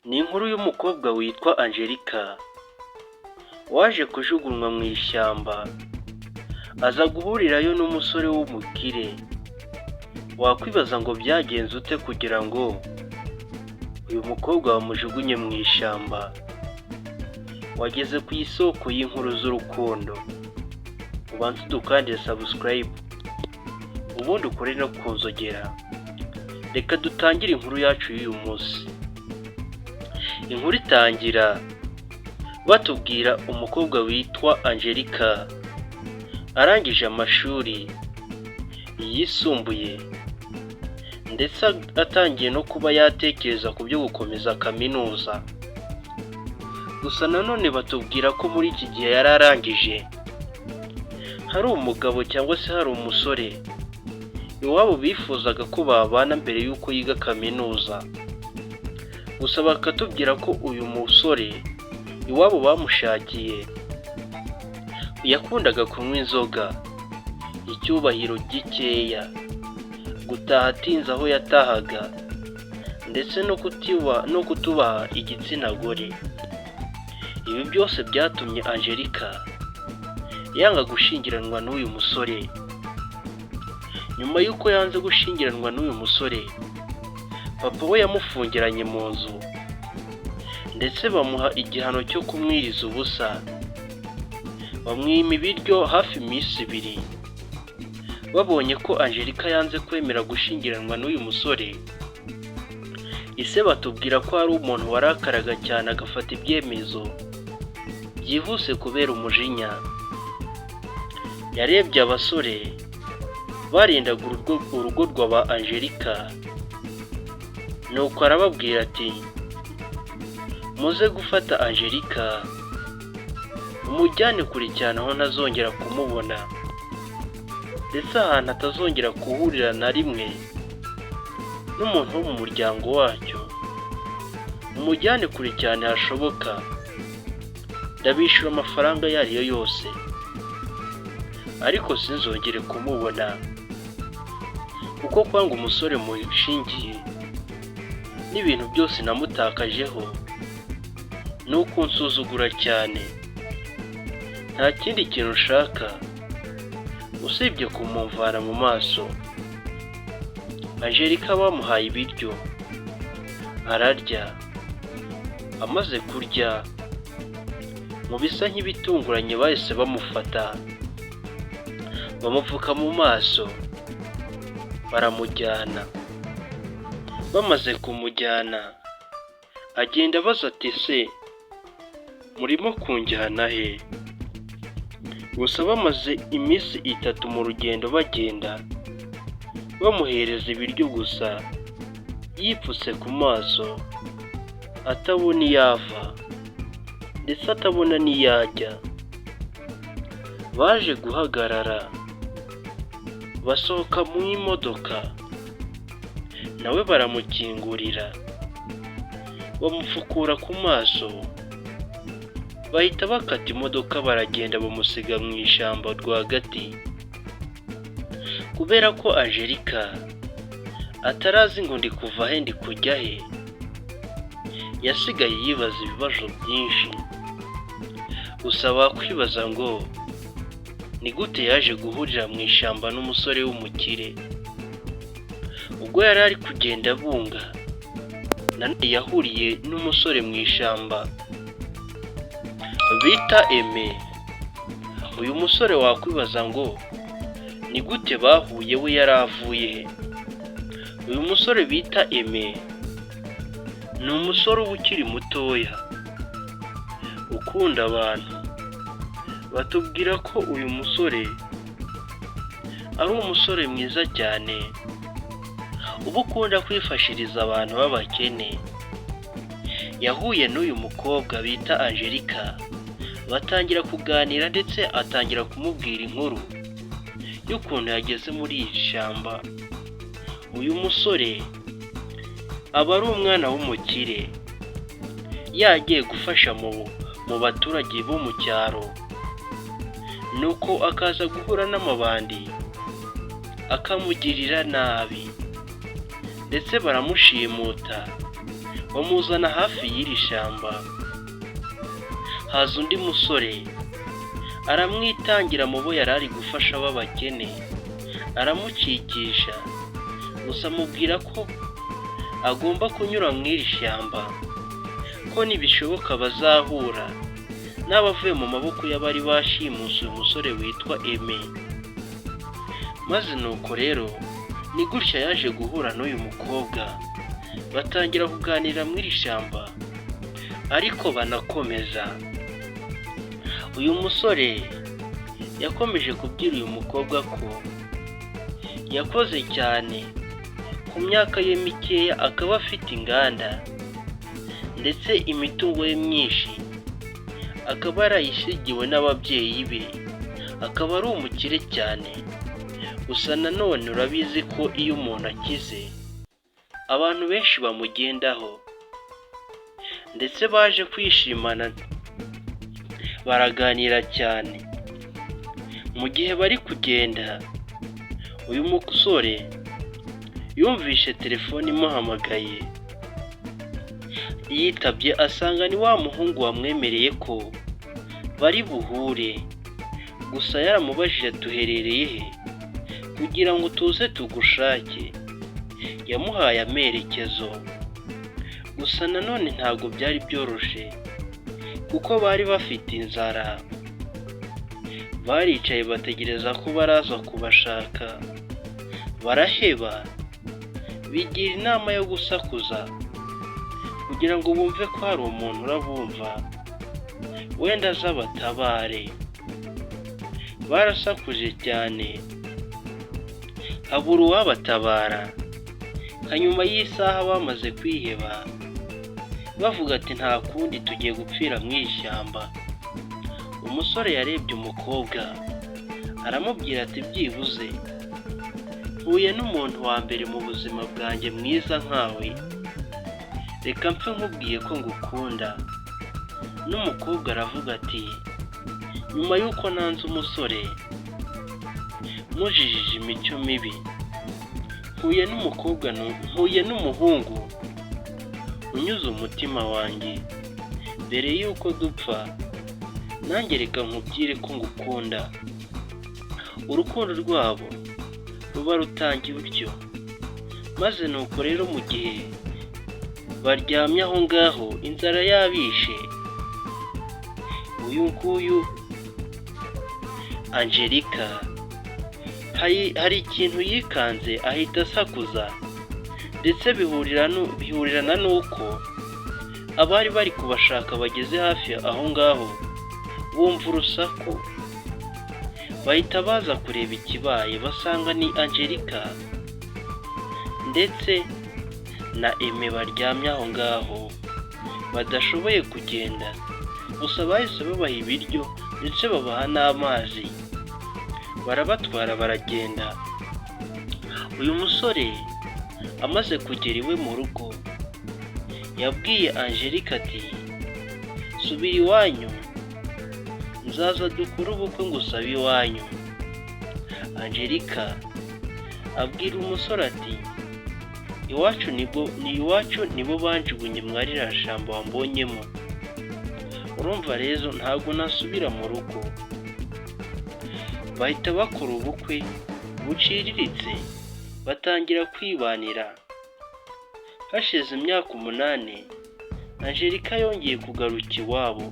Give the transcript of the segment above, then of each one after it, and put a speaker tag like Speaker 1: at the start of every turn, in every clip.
Speaker 1: Ni inkuru y'umukobwa witwa Angelica waje kujugunywa mu ishyamba, aza guhurirayo n'umusore w'umukire. Wakwibaza ngo byagenze ute kugira ngo uyu mukobwa bamujugunye mu ishyamba? Wageze ku isoko y'inkuru z'urukundo, ubanze udukandire subscribe, ubundi ukore no ku nzogera. Reka dutangire inkuru yacu y'uyu munsi. Inkuru itangira batubwira umukobwa witwa Angelica arangije amashuri yisumbuye, ndetse atangiye no kuba yatekereza ku byo gukomeza kaminuza. Gusa nanone batubwira ko muri iki gihe yari arangije, hari umugabo cyangwa se hari umusore iwabo bifuzaga ko babana mbere y'uko yiga kaminuza. Gusa bakatubwira ko uyu musore iwabo bamushakiye yakundaga kunywa inzoga, icyubahiro gikeya, gutaha atinze aho yatahaga, ndetse no kutubaha igitsina gore. Ibi byose byatumye Angelica yanga gushyingiranwa n'uyu musore. Nyuma y'uko yanze gushyingiranwa n'uyu musore, papa we yamufungiranye mu nzu, ndetse bamuha igihano cyo kumwiriza ubusa, bamwima ibiryo hafi iminsi 2. Babonye ko Angelica yanze kwemera gushyingiranwa n'uyu musore, ise batubwira ko ari umuntu warakaraga cyane, agafata ibyemezo byihuse kubera umujinya. Yarebye abasore barindaga urugo rwa ba Angelica, nuko arababwira ati: "Muze gufata Angelica umujyane kure cyane aho ntazongera kumubona, ndetse ahantu atazongera guhurira na rimwe n'umuntu wo mu muryango wacyo. Umujyane kure cyane hashoboka, ndabishyura amafaranga ayo ari yo yose, ariko sinzongere kumubona, kuko kwanga umusore mushingiye n'ibintu byose namutakajeho ni ukunsuzugura cyane. Nta kindi kintu ushaka usibye kumumvana mu maso." Angelica bamuhaye ibiryo ararya. Amaze kurya, mu bisa nk'ibitunguranye bahise bamufata, bamupfuka mu maso, baramujyana. Bamaze kumujyana, agenda abaza ati: "Se murimo kunjyana he?" Gusa bamaze iminsi 3 mu rugendo bagenda, bamuhereza ibiryo gusa, yipfutse ku maso, atabona iyo ava ndetse atabona n'iyo ajya. Baje guhagarara, basohoka mu imodoka, nawe baramukingurira, bamupfukura ku maso, bahita bakata imodoka baragenda, bamusiga mu ishyamba rwagati. Kubera ko Angelica atarazi ngo ndi kuva he, ndi kujya he, yasigaye yibaza ibibazo byinshi. Gusa wakwibaza ngo ni gute yaje guhurira mu ishyamba n'umusore w'umukire? Ubwo yari ari kugenda abunga, nanone yahuriye n'umusore mu ishyamba bita Aime. Uyu musore wakwibaza ngo ni gute bahuye, we yari avuye he? Uyu musore bita Aime ni umusore uba ukiri mutoya ukunda abantu. Batubwira ko uyu musore ari umusore mwiza cyane, uba ukunda kwifashiriza abantu b'abakene. Yahuye n'uyu mukobwa bita Angelica, batangira kuganira, ndetse atangira kumubwira inkuru y'ukuntu yageze muri iri shyamba. Uyu musore aba ari umwana w'umukire, yagiye gufasha mu baturage bo mu cyaro, nuko akaza guhura n'amabandi akamugirira nabi, ndetse baramushimuta. Bamuzana hafi y'iri shyamba, haza undi musore aramwitangira mu bo yari ari gufasha b'abakene, aramucikisha, gusa amubwira ko agomba kunyura mu iri shyamba, ko nibishoboka bazahura n'abavuye mu maboko y'abari bashimuse uyu musore witwa Aime. Maze nuko rero ni gutya yaje guhura n'uyu mukobwa, batangira kuganira mu iri shyamba ariko banakomeza. Uyu musore yakomeje kubwira uyu mukobwa ko yakoze cyane ku myaka ye mikeya, akaba afite inganda, ndetse imitungo ye myinshi akaba yarayisigiwe n'ababyeyi be, akaba ari umukire cyane. Gusa nanone urabizi ko iyo umuntu akize abantu benshi bamugendaho, ndetse baje kwishimana baraganira cyane. Mu gihe bari kugenda, uyu musore yumvishe telefone imuhamagaye, yitabye asanga ni wa muhungu wamwemereye ko bari buhure, gusa yaramubajije ati: "Uherereye he kugira ngo tuze tugushake?" Yamuhaye amerekezo, gusa nanone ntabwo byari byoroshye kuko bari bafite inzara. Baricaye bategereza ko baraza kubashaka baraheba, bigira inama yo gusakuza kugira ngo bumve ko hari umuntu urabumva, wenda aza batabare. Barasakuje cyane habura uwabatabara. Nka nyuma y'isaha bamaze kwiheba, bavuga ati: "Nta kundi, tugiye gupfira mu ishyamba." Umusore yarebye umukobwa aramubwira ati: "Byibuze mpuye n'umuntu wa mbere mu buzima bwanjye mwiza nkawe, reka mpfe nkubwiye ko ngukunda." N'umukobwa aravuga ati: "Nyuma y'uko nanze umusore mujijije imico mibi, mpuye n'umukobwa, mpuye n'umuhungu unyuze umutima wanjye. Mbere y'uko dupfa, nanjye reka nkubwire ko ngukunda." Urukundo rwabo ruba rutangiye utyo. Maze nuko rero mu gihe baryamye aho ngaho inzara yabishe, uyu nguyu Angelica hari ikintu yikanze ahita asakuza, ndetse bihurirana n'uko abari bari kubashaka bageze hafi aho ngaho, bumva urusaku, bahita baza kureba ikibaye, basanga ni Angelica ndetse na Aime baryamye aho ngaho badashoboye kugenda. Gusa bahise babaha ibiryo ndetse babaha n'amazi, barabatwara baragenda. Uyu musore amaze kugera iwe mu rugo, yabwiye Angelique ati: "Subira iwanyu, nzaza dukore ubukwe ngusabe iwanyu." Angelica abwira umusore ati: "Iwacu nibo, ni iwacu nibo banjugunye mwa ririya shyamba wambonyemo, urumva rero ntabwo nasubira mu rugo." Bahita bakora ubukwe buciriritse, batangira kwibanira. Hashize imyaka 8, Angelica yongeye kugaruka iwabo,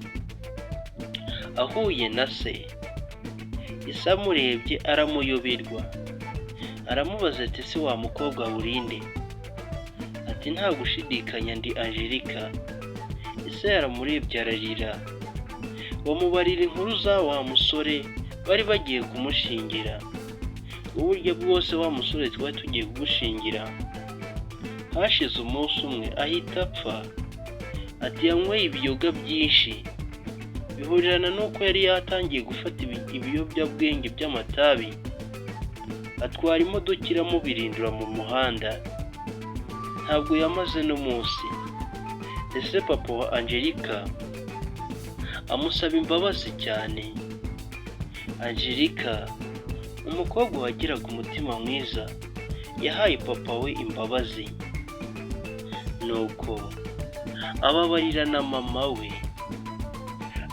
Speaker 1: ahuye na se. Ise amurebye aramuyoberwa, aramubaza ati: "Ese wa mukobwa uri nde?" Ati: "Nta gushidikanya, ndi Angelica." Ise yaramurebye ararira, bamubarira inkuru za wa musore bari bagiye kumushingira. Uburyo bwose wa musore twari tugiye kugushingira, hashize umunsi umwe ahita apfa. Ati: "Yanyweye ibiyoga byinshi, bihurirana n'uko yari yatangiye gufata ibiyobyabwenge by'amatabi, atwara imodoka iramubirindura mu muhanda, ntabwo yamaze n'umunsi." Ndetse papa wa Angelica amusaba imbabazi cyane. Angelica, umukobwa wagiraga umutima mwiza, yahaye papa we imbabazi, nuko Ababarira na mama we.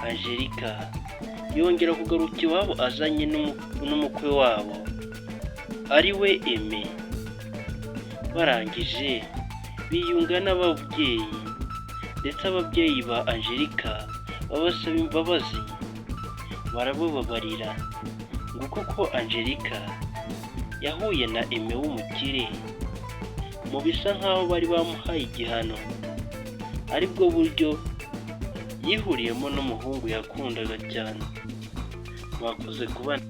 Speaker 1: Angelica yongera kugaruka iwabo azanye n'umukwe wabo, ari we Aime. Barangije biyunga n'ababyeyi, ndetse ababyeyi ba Angelica babasaba imbabazi, barabababarira. Nguko uko Angelica yahuye na Aime w'umukire mu bisa nkaho bari bamuhaye igihano, aribwo buryo yihuriyemo n'umuhungu yakundaga cyane. Mwakoze kubana.